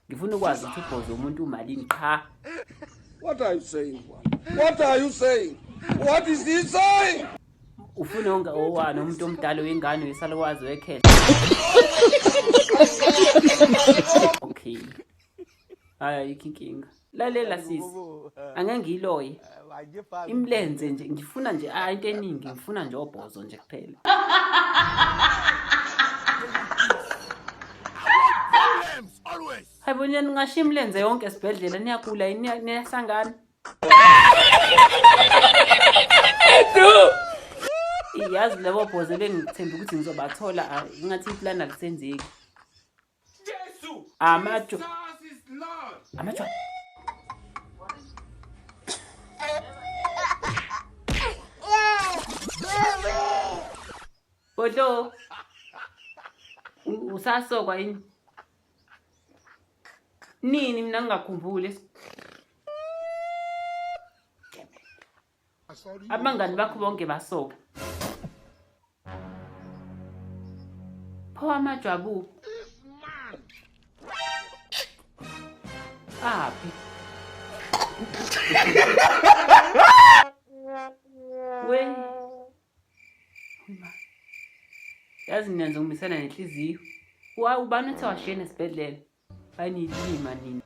Ngifuna ukwazi ukuthi ubhozo umuntu umalini qha. What are you saying? What are you saying? What is he saying? Ufuna onke owani umuntu omdala wengane wesalukwazi wekhehla. Okay. Hayi ayikho inkinga. Lalela sisi. Angeke ngiyiloye. Imlenze nje ngifuna nje ah into eningi ngifuna nje obhozo nje kuphela. Hayi bo ningashiya imilenze yonke esibhedlela niyagula yini niyahlangana. Yazi labo bhozo bengithemba ukuthi ngizobathola ingathi iplan alisenzeki. Amajo. Amajo. Bodlo. Usasokwa yini? Nini mina ngingakhumbuli. Abangani bakho bonke basoka. Pho amajwabu. Aphi? We. Yazi mina ngizomisana nenhliziyo. Wa ubani uthe washiyena esibhedlela? Anilima nina.